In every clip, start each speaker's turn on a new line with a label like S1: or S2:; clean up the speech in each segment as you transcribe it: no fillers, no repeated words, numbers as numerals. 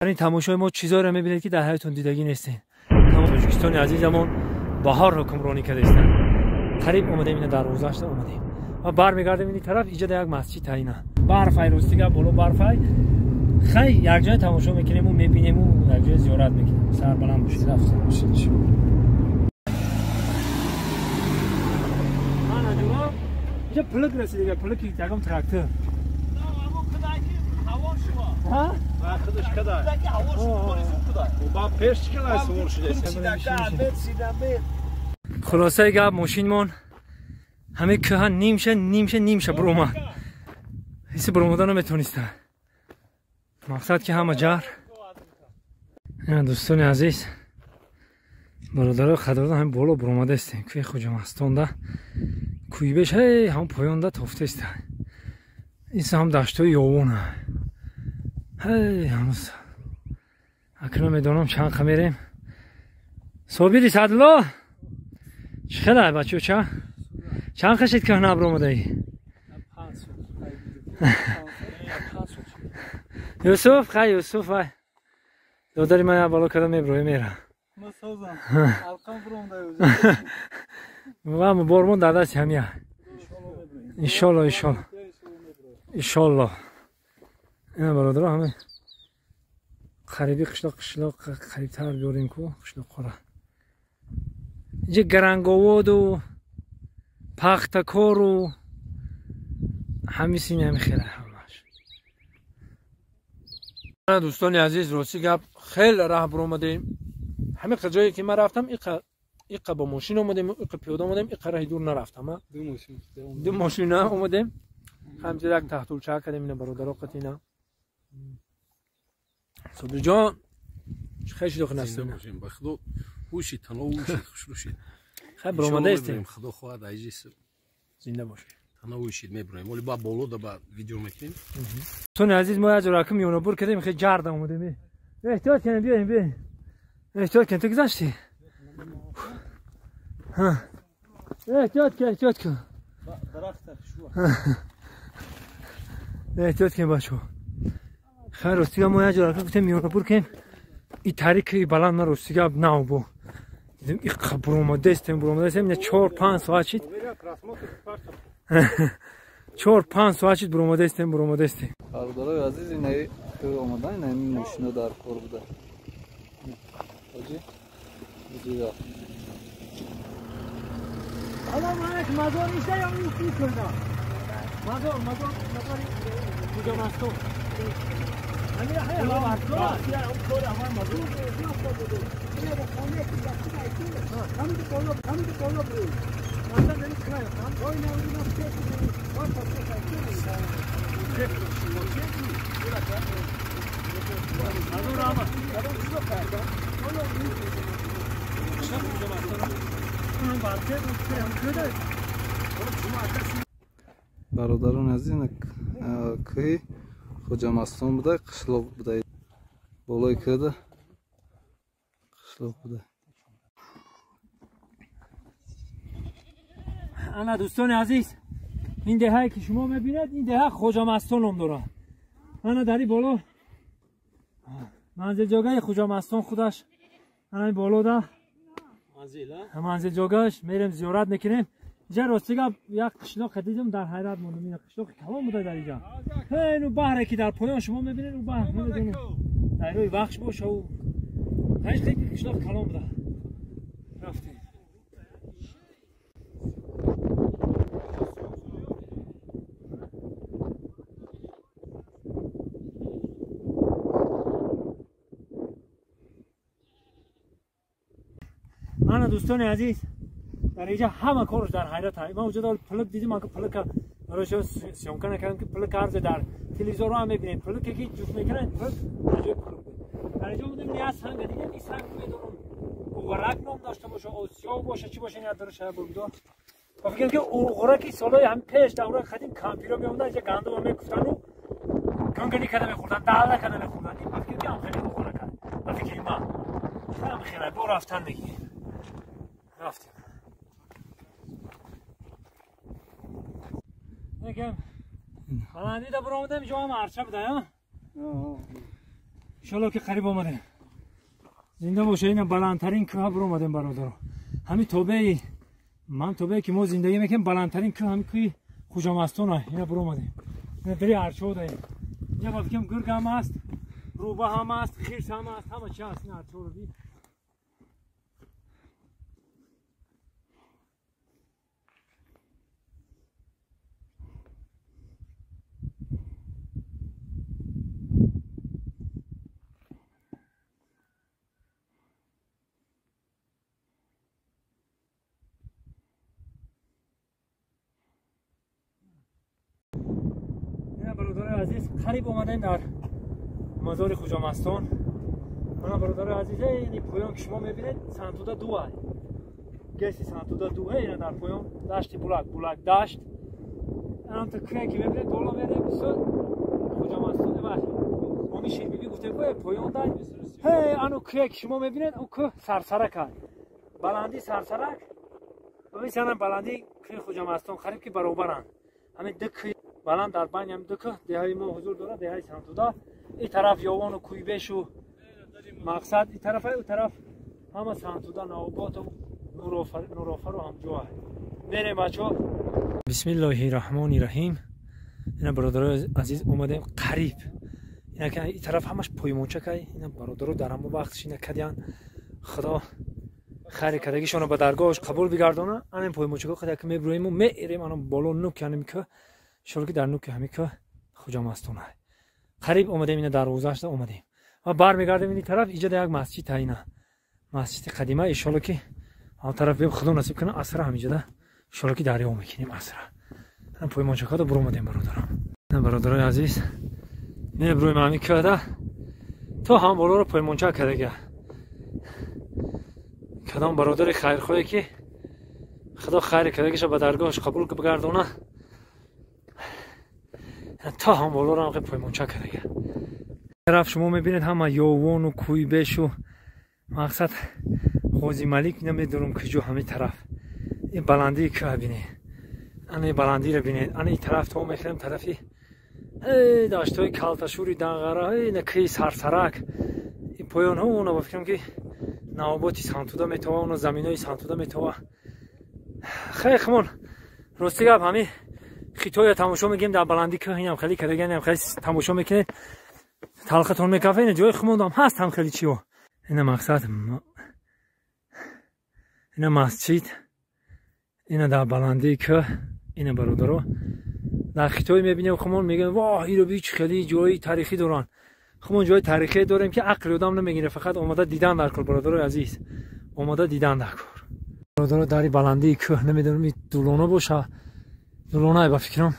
S1: Дар ин тамошои мо чизоеро мебинед, ки дар ҳаётон дидагӣ нестед. Тамом Тоҷикистони азизамон баҳор ҳукмронӣ кардаистанд. Қариб омадем, ина дарвозаашда омадем ва бармегардем ини тараф. Иҷода як масҷид таина барфай, ростига боло барфай. Хай, якҷоя тамошо мекунему, мебинему, якҷоя зиёрат мекунем. Сар баланд бошед. Инҷа пулак расидига, пулаки ягон трактор. Хулосаи гап, мошинмон ҳамин кӯҳа нимша, нимша, нимша биромад, ҳиси биромада наметониста. Мақсад ки ҳама ҷар. Дӯстони азиз, бародарои қадрдон, ҳамин боло биромадаистем, кӯҳи Хуҷамастонда. Кӯйбеш ҳей ҳам поёнда тофтаиста. Ин ҳам даштҳои ёвона. Ҳей, ҳанӯз акнун медонам чанд қа мерем. Собири Садло, чӣ хелай, бачо? Чанд қашид кӯҳна биромадаӣ? Юсуф, хай, Юсуф, вай додари ман як бало када меброи мера. Ва бормон дар дасти ҳамия. Иншолло, иншолло, иншолло. Ина бародаро, ҳама қариби қишлоқ, қишлоқ қарибтар биёрем ку қишлоқҳоро. Инҷа Гаранговоду Пахтакору ҳамин сини ҳами хела ҳамаш.
S2: Дӯстони азиз, рости гап, хеле раҳ биромадем. Ҳамин ҷое ки ман рафтам, иқа бо мошин омадем, иқа пиёда омадем, иқа раҳи дур нарафтам. Ду мошина омадем, ҳамҷа як таҳтулча кардем. Ина бародаро қатина. Собирҷон, хеле шудохи насиб.
S3: Ба худо, ҳуши тано ҳуши хушрӯшид.
S1: Хай, биромадаистем.
S3: Худо хоҳад, айҷис.
S1: Зинда бошед.
S3: Тано ҳушид, мебироем. Оли ба боло да ба видео мекунем.
S1: Дӯстони азиз, мо як ҷо ракм миёнабур кардем, хеле ҷарда омадем. Эҳтиёт кунем, биёем, биёем, эҳтиёт кунем. Ту гузаштӣ? Эҳтиёт кун, эҳтиёт кун, эҳтиёт кунем, бачаҳо. Хай, ростига мо як ҷо ракм гуфтем миёнабур кунем. И тариқи баланд ман ростига нав бо дидем, иқа буромадаистем, буромадаистем. Ина 4-5 соат шид, 4-5 соат шид, буромадаистем, буромадаистем.
S4: Бародарои азиз, инаи омадан, ина ин мошино дар кор буда. Ҳоҷи ҳоҷи.
S1: Ала манак мазор иша ё ин ки кунда? Мазор, мазор, мазори Хуҷамастон. Ҳамин ҳай ҳава я он кор ҳама мазор. Ҳамин боло, ҳамин боло буд. Масалан, ин край, ҳам ой на ин мазор ама.
S4: Бародарони азиз, ина кӯҳи Хоҷамастон буда, қишлоқ буда. Болои кӯҳда қишлоқ буда.
S1: Ана, дӯстони азиз, ин деҳае ки шумо мебинед, ин деҳа Хоҷамастон ном дорад. Ана дар ин боло манзилҷогаи Хоҷамастон худаш, ана ин болода манзилҷогааш. Мерем, зиёрат мекунем. Инҷа ростига як қишлоқе дидем, дар ҳайрат мондем. Ина қишлоқи калон буда дар инҷа. Ҳейну баҳре ки дар поён шумо мебинед, у баҳр намедонам дарёи Вахш боша, у қишлоқ калон буда. Рафтем. Ана, дӯстони азиз, дар инҷа ҳама корш дар ҳайрат. Ман уҷа пулк дидим, ака пулка барои съёмка накардам, ки пулк ҳарзе дар телевизорро ҳам мебинем, пулке ки ҷуфт мекунанд, пулк аҷоиб пулк буд. Дар инҷа будем, як санга дидем. Ин санг медонам уғрак ном дошта боша, осиёб боша, чӣ боша, ин дурша бурдо. Ба фикрам ки уғраки солҳои ҳам пеш, давраи қадим, кампиро меомадан инҷа, гандума мекуфтану гунгани када мехӯрдан, далла када мехӯрдан. Ин ба фикрам ки ҳам хеле уғрак, ба фикри ман ҳам хеле. Бо рафтан мегирем. Рафтем. Мегем, баландида биромадем, ҷо ҳам арча буда. иншоалло ки қариб омадем. Зинда боша, ина баландтарин кӯҳ баромадем бародаро. Ҳамин тобеи ман тобее ки мо зиндагӣ мекунем баландтарин кӯҳ ҳамин кӯҳи Хуҷамастон ина баромадем. Ина дари арчо даем. Инҷа ба фикрам гург ҳам аст, рӯба ҳам аст, хирс ҳам аст, ҳама чи аст. Ина арчоро дид. Бародарои азиз, қариб омадем дар мазори Хуҷамастон. Мана бародарои азиз, ин поён ки шумо мебинед Сантуда 2 ай. Геси Сантуда 2 ина дар поён дашти Булак, Булак дашт. Анам та кӯҳе ки мебинед боло мерем бисёр Хуҷамастон ва оми Ширбибӣ гуфтем ки поён дай. Ҳей, ану кӯҳе ки шумо мебинед, он кӯҳ Сарсарак ай. Баландии Сарсарак ва мисалан баландии кӯҳи Хуҷамастон қариб ки баробаранд. Ҳамин ду кӯҳ баланд дар байни ҳам ду кӯҳ деҳаи мо ҳузур дорад, деҳаи Сантуда. Ин тараф Ёвону Кӯйбешу мақсад, ин тараф ӯ тараф ҳама Сантуда, Навоботу Нурофару ҳамҷоа. Мерем бачаҳо. Бисмиллоҳи раҳмони раҳим. Ина бародарои азиз омадем қариб. Ина ин тараф ҳамаш поймончакай. Ина бародаро дар ҳамон вақтш ина кадиян. Худо хайри кардагишонро ба даргоҳаш қабул бигардона. Анин поймончако қадар ки мебурем мерем ана боло нук янем кӯҳ. Иншоалло ки дар нуки ҳамин кӯҳ Хуҷамастон. Қариб омадем, ина дарвозаашда омадем ва бармегардем ин тараф. Иҷода як масҷид та, ина масҷиди қадима. Иншоалло ки он тараф бем, худо насиб кунад, асра ҳамиҷода иншоалло ки дарё мекунем асра. Поймончакада буромадем бародарам. Бародарои азиз, мебурем ҳамин кӯҳда то ҳам болоро поймончак кардага. Кадом бародари хайрхоҳе ки худо хайри кардагиша ба даргоҳаш қабул бигардона, то ҳам болоро ҳам поймончак кардага. Тараф шумо мебинед ҳама Ёвону Кӯйбешу мақсад Ғози Малик. Намедонам куҷо ҳамин тараф. Ин баландии кӯҳ бинед, ана ин баландиро бинед. Ана ин тараф то мехӯрем тарафи даштҳои Калташури Данғара, ина кӯҳи Сарсарак. Ин поёнҳо она ба фикрам ки Навоботи Сантуда метова, она заминои Сантуда метова. Хеле хмон рости гап ҳамин Хитоя тамошо мекунем дар баландии кӯҳ, инам хеле кардаган, инам хеле тамошо мекунед, талхатон мекафа. Ина ҷои хумондам ҳаст ҳам хеле чиё. Ина мақсад, ина масҷид, ина дар баландии кӯҳ. Ина бародаро дар Хитой мебинем хумон, мегӯем воҳ иро би чӣ хеле ҷои таърихӣ доранд. Хумон ҷои таърихӣ дорем ки ақли одам намегирад, фақат омада дидан дар кор бародарои азиз, омада дидан дар кор. Бародаро дари баландии кӯҳ намедонам ин дулона боша, дулонае ба фикрам.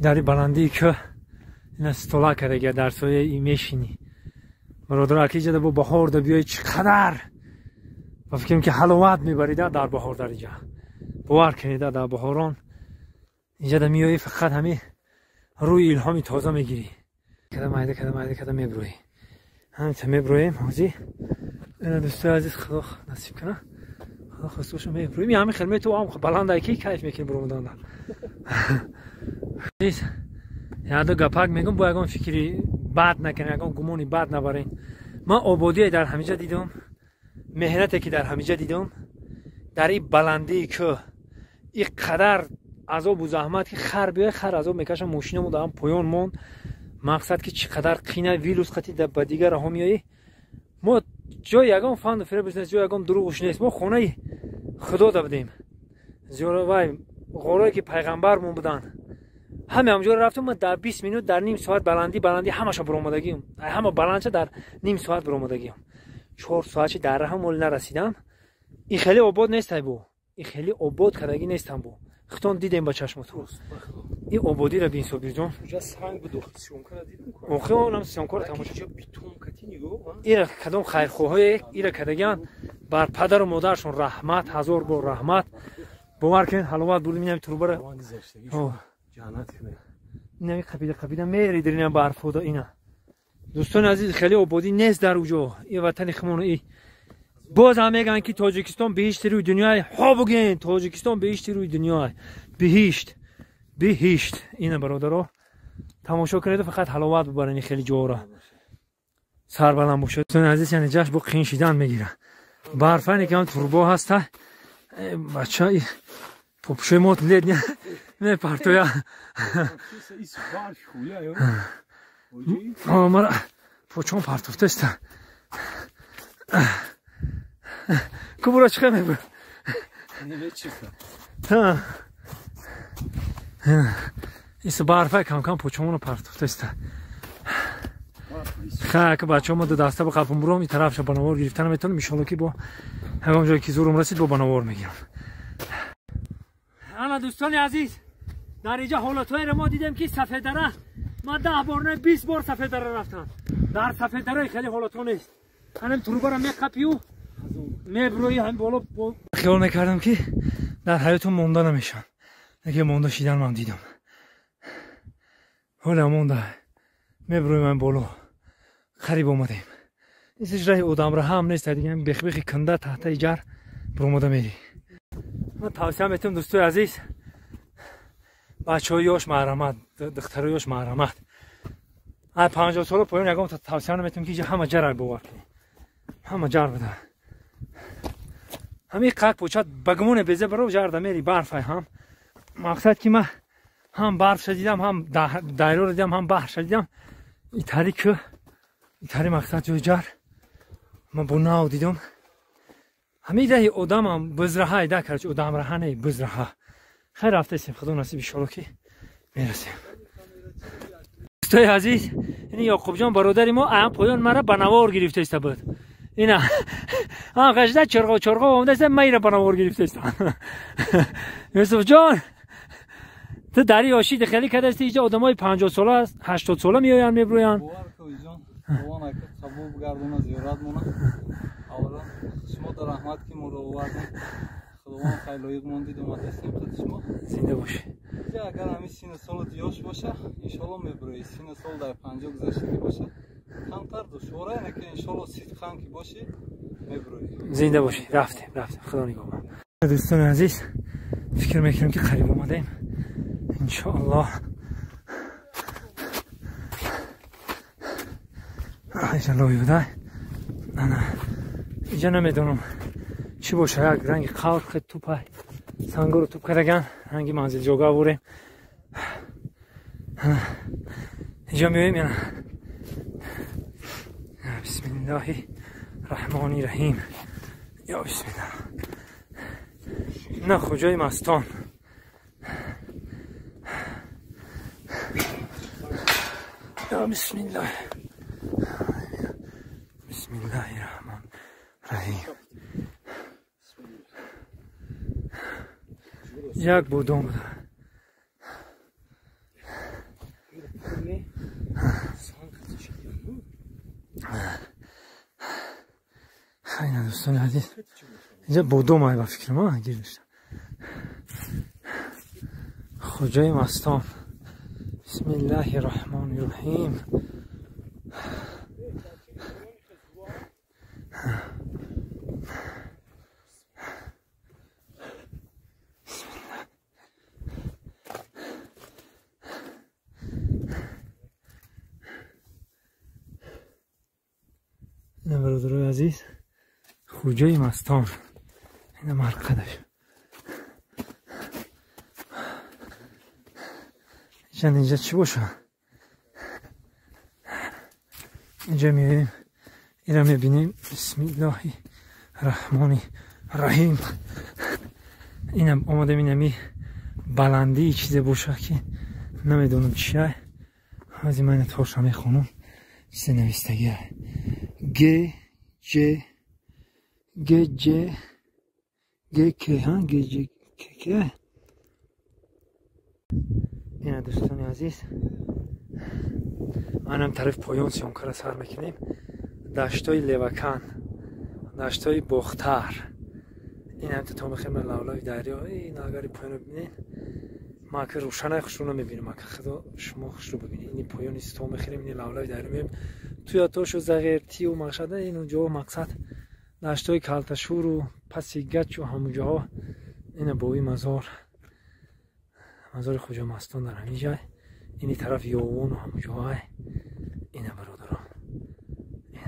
S1: Дари баландии кӯҳ ина стола кардага, дар сояи мешинӣ. Бародаро аки иҷода бо баҳор да биёи чӣ қадар ба фикрам ки ҳаловат мебарида дар баҳор дар иҷа. Бовар кунеда дар баҳорон инҷа да миёӣ фақат ҳамин рӯи илҳоми тоза мегирӣ. Када майда када майда када мебурӯӣ. Ҳаминта мебурӯем ҳозир. Ина дӯстои азиз, худо насиб кунад. Худо хоста боша мебурӯем. Ҳамин хел мету ам баландай ки кайф мекунем буромаданда. Яду гапак мегум, бо ягон фикри бад накунем, ягон гумони бад набарем. Ман ободие дар ҳамиҷа дидам, меҳнате ки дар ҳамиҷа дидам, дар ин баландии кӯҳ ин қадар азобу заҳмат ки хар биёй хар азоб мекаша, мошинамо дар ҳам поён монд. Мақсад ки чӣ қадар қина вилус қати ба дигар раҳо меоӣ. Мо ҷои ягон фанду фиреб нест, ҷои ягон дурӯғуш нест. Мо хонаи худо да будем, вай ғорое ки пайғамбармон буданд, ҳаме ҳамҷоро рафтем. Ма дар 20 минут, дар ним соат баландӣ баландӣ ҳамаша буромадагиам, ҳама баландша дар ним соат буромадагиам. 4 соатши дар раҳам оли нарасидам. Ин хеле обод нестай бу, ин хеле обод кардагӣ нестам бу. Хитон дидем ба чашмотон ин ободиро бин Собирҷон. Охи онам съёмкаро тамошо. Ира кадом хайрхоҳое ира кардагиан, бар падару модаршон раҳмат, ҳазор бор раҳмат. Бовар кунед ҳаловат бурдем. Инами трубара инами қапида қапида меридир ина барфода. Ина дӯстони азиз, хеле ободӣ нест дар уҷо. Ин ватани химон боз ҳам мегӯянд ки Тоҷикистон биҳишти рӯи дунёй. Ҳо бугӯен Тоҷикистон биҳишти рӯи дунёй, биҳишт, биҳишт. Ина бародаро тамошо кунед, фақат ҳаловат бубаред ин хеле ҷоро. Сарбаланд бошед. Дӯстони азиз, яъне ҷашн бо қиин шидан мегира. Барфа не кам турбо ҳаста. Бача попушои мо лед мепартоя. Мара почон партофтаста. Кубура чихе мебур? Ис барфа кам-кам почонро партофтаста. Хай, ки бачаҳо мо ду даста ба қафон буром, ин тарафша ба навор гирифта наметавонем. Иншолло ки бо ҳамон ҷое ки зурум расид бо ба навор мегирам. Ана дӯстони азиз, дар инҷа ҳолатҳоеро мо дидем ки сафеддара, ман 10 бор не 20 бор сафеддара рафтам. Дар сафеддараи хеле ҳолатҳо нест. Ҳанем трубаро меқапию меброи ҳам боло. Хиёл мекардам ки дар ҳаётум монда намешавам. Лекин монда шидан ман дидам. Ҳола монда меброим ҳам боло. Қариб омадем. Исиш раҳи одамраҳа ҳам нест, дига бехбехи канда таҳтаи ҷар биромада мерӣ. Ман тавсия метавам дӯстои азиз, бачаҳои ёш маҳрамат, духтарои ёш маҳрамат. Ай 50 сола поён ягон тавсия наметавам ки ҳама ҷар бовар кунӣ. Ҳама ҷар буда. Ҳамин қак почат ба гумоне безе баро ҷарда мери барфай ҳам. Мақсад ки ман ҳам барфша дидам, ҳам дайроро дидам, ҳам баҳрша дидам. Итари кӯ, итари мақсад ҷои ҷар. Ман бо нав дидам. Ҳамин раҳи одамам бузраҳа ида кард, одамраҳа не, бузраҳа. Хайр рафтаистем, худо насиб иншолло ки мерасем. Дӯстои азиз, ин Яқубҷон бародари мо ам поён мара ба навор гирифтаиста буд. Ина ам қашда чорғо чорғо омадаиста, ман ира ба навор гирифтаиста. Юсуфҷон, ту дари ёши хеле кардасти, инҷа одамои 50 сола, 80 сола меоянд, меброянд.
S4: Бовар кун ҷон, худованд ака қабул бигардона зиёрат мона. Аввалан шумо дар раҳмат ки моро овардем. Худованд хайр лоиқ мондид омадастем худ шумо.
S1: Зинда бошӣ.
S4: Инҷа агар ҳамин сину солат ёш боша, иншолло меброӣ. Сину сол дар 50 гузаштагӣ боша, камтар душвора, яъне ки иншолло сидқан ки бошӣ меброӣ.
S1: Зинда бошӣ. Рафтем, рафтем. Худо нигоҳбон. Дӯстони азиз, фикр мекунем ки қариб омадем. Иншоаллоҳ. Инҷа лои буда. Ана инҷа намедонам чӣ боша, як ранги қавр хеле тупай. Сангоро туп кардаган, ранги манзилҷога бурем. Инҷа меоем, яна. Бисмиллоҳи раҳмони раҳим. Ё бисмиллоҳ. На хуҷои мастон. Я бисмиллоҳ. Бисмиллоҳи раҳмони раҳим. Як бодом буда. Хайна дӯстони азиз, инҷа бодом ай ба фикрам, а гир дошта. Хуҷои мастон. Бисмиллоҳи раҳмони раҳим. Ина бародарои азиз, хуҷои мастон. Ина марқадаш. Инҷа чӣ боша? Инҷа меоем, ира мебинем. Бисмиллоҳи раҳмони раҳим. Инам омадем, инами баландии чизе боша ки намедонам чия. Ҳозир ман ина торша мехонам. Чизе навистагия. Г Ҷ Г Ҷ Г К, ҳа, Г Ҷ К К. Ина дӯстони азиз, манам тараф поён съёмкара сар мекунем. Даштои Левакан, даштои Бохтар. Ин ҳам то мехем лавлави дарё. Ин агари поёнро бибинед, ман ака рӯшанай хушрӯ намебинам, ака худо шумо хушрӯ бибинед. Ини поёни то мехӯрем, ини лавлави дарё меоем. Туя тошу Зағиртию мақсад, ин ҷо мақсад даштои Калташуру паси Гачу ҳамуҷоҳо. Ина бои мазор, мазори Хуҷа Мастон дар ҳамин ҷай. Ини тараф Ёвону ҳамуҷоҳай. Ина бародарон, ина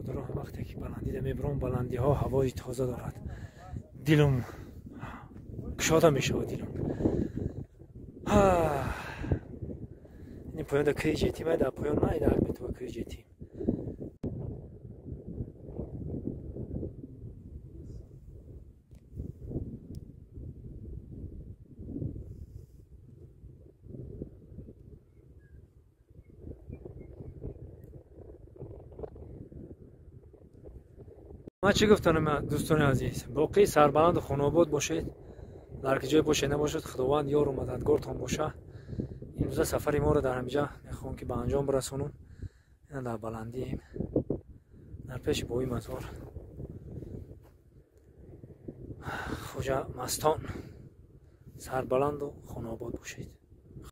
S1: Бародарон, вақте ки баландида мебарам, баландиҳо ҳавои тоза дорад, дилум кушода мешавад, дилум. Ин поёнда кӯи ҷетим, дар поён на, дар метова кӯи ҷетим. Ман чӣ гуфтанам, дӯстони азиз, боқӣ сарбаланду хонобод бошед, дар ки ҷое бошед набошед, худованд ёру мададгортон боша. Имрӯза сафари моро дар ҳамиҷа мехоҳам ки ба анҷом бирасонам. Ина дар баландием, дар пеши бои мазор Хоҷа Мастон. Сарбаланду хонобод бошед.